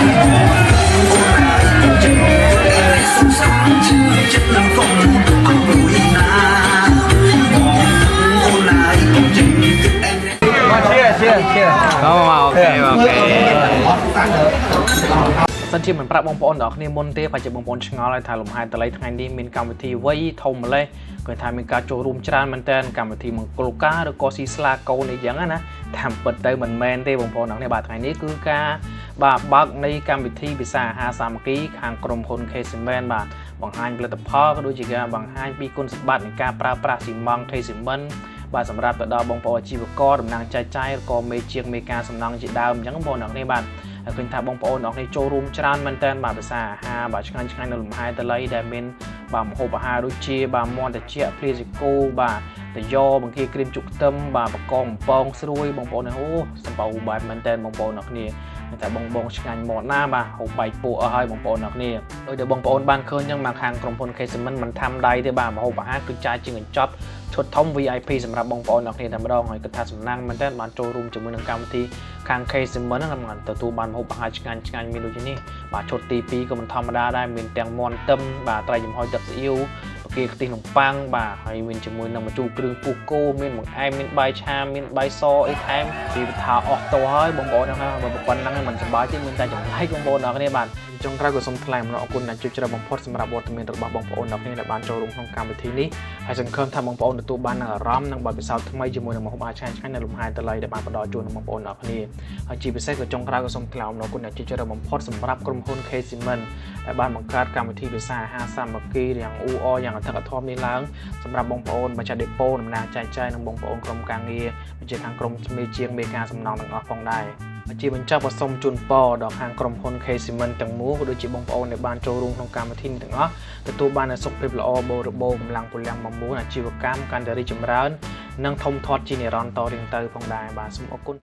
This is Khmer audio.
អូនហើយកុំចេញសុខសាន្តឈឺចិត្តនឹងកុំអង្គុយណាបងអូនហើយកុំចេញគិតតែ Cheers, cheers, cheers. អូ okay. សិនជាមិនប្រាប់បងប្អូនទាំងអស់គ្នាមុនទេប្រហែលជាបងប្អូនឆ្ងល់ហើយថាលំហែតល័យថ្ងៃនេះមានកម្មវិធីវ័យធំម្លេះគាត់ថាមានការចូលរួមច្រើនមែនតើកម្មវិធីមង្គលការឬក៏ស៊ីស្លាកូនអីចឹងណាតាមពិតទៅមិនមែនទេបងប្អូនទាំងអស់គ្នាបាទថ្ងៃនេះគឺការបាទបើកនៃកម្មវិធីពិសាអាហារសាមគ្គីខាងក្រុមហ៊ុន K Cement បាទបង្ហាញផលិតផលក៏ដូចជាការបង្ហាញពីគុណសម្បត្តិនៃការប្រើប្រាស់ស៊ីម៉ង់ K Cement បាទសម្រាប់ទៅដល់បងប្អូនអាជីវករតំណាងចែកចាយឬក៏មេជាងមេការសំណង់ជាដើមអញ្ចឹងបងប្អូនទាំងអស់គ្នាបាទហើយឃើញថាបងប្អូនទាំងអស់គ្នាចូលរួមច្រើនមែនតើបាទភាសាអាហារបាទឆ្ងាញ់ឆ្ងាញ់នៅលំហែតលៃដែលមានបាទម្ហូបអាហារដូចជាបាទមាន់ត្រចៀកភ្លាសាគោបាទតយ៉បង្គាក្រៀមជក់ខ្ទឹមបាទបកងបំពងស្រួយបងប្អូនអូសម្បូរបែបមែនតើបងប្អូនទាំងអស់គ្នាតែបងបងឆ្ងាញ់មាត់ណាបាទហូបបែកពោះអស់ហើយបងប្អូនទាំងអស់គ្នាដោយដែលបងប្អូនបានឃើញចឹងមកខាងក្រុមហ៊ុន K Cement មិនធ្វើដៃទេបាទម្ហូបអាហារគឺចាយជាងកញ្ចប់ឈុតធំ VIP សម្រាប់បងប្អូនទាំងគ្នាតែម្ដងហើយគិតថាសំណាងមែនតើបានចូលរួមជាមួយនឹងកម្មវិធីខាង K Cement ហ្នឹងបានទទួលបានម្ហូបអាហារឆ្ងាញ់ឆ្ងាញ់មានដូចជានេះបាទឈុតទី2ក៏មិនធម្មតាដែរមានទាំងមាន់ទឹមបាទត្រីចំហុយទឹកស៊ីអ៊ីវបង្គាខ្ទិះនំប៉័ងបាទហើយមានជាមួយនឹងម្ជូរគ្រឿងពុះគោមានបង្អែមមានបាយឆាមានបាយសអីថែមពីថាអស់តោហើយបងប្អូនហ្នឹងបើប៉ុណ្្នឹងមិនសប្បាយទេមានតែចម្លែកបងប្អូនទាំងគ្នាបាទចុងក្រោយក៏សូមថ្លែងអំណរអគុណដល់ជិតច្រើនបំផុតសម្រាប់វត្តមានរបស់បងប្អូនទាំងគ្នាដែលបានចូលរួមក្នុងកម្មវិធីនេះហើយសង្ឃឹមថាបងប្អូនទទួលបាននូវអារម្មណ៍និងបទពិសោធន៍ថ្មីជាមួយនឹងម្ហូបអាហារឆ្ងាញ់ៗនៅលំហែតល័យដែលបានផ្ដល់ជូនដល់បងប្អូនទាំងគ្នាហើយជាពិសេសក៏ចុងក្រោយក៏សូមថ្លែងអំណរគុណដល់ជិតច្រើនបំផុតសម្រាប់ក្រុមហ៊ុន K Cement ដែលបានបង្កើតកម្មវិធីពិសាអាហារសាមគ្គីយ៉ាងអ៊ូអរយ៉ាងអធិកអធមនេះឡើងសម្រាប់បងប្អូនម្ចាស់ដេប៉ូតំណាងចែកចាយនិងបងប្អូនក្រុមការងារដូចជាខាងក្រុមមេជាងមេការសំណងទាំងអស់ផងដែរជាបញ្ចប់ក៏សូមជូនពរដល់ខាងក្រុមហ៊ុន K Cement ទាំងមូលក៏ដូចជាបងប្អូនដែលបានចូលរួមក្នុងកម្មវិធីនេះទាំងអស់ទទួលបាននូវសុខភាពល្អបរិបូរណ៍កម្លាំងពលំបំមួនអាជីវកម្មកាន់តែរីកចម្រើននិងធំធាត់ជានិរន្តរ៍តរៀងទៅផងដែរបាទសូមអរគុណ។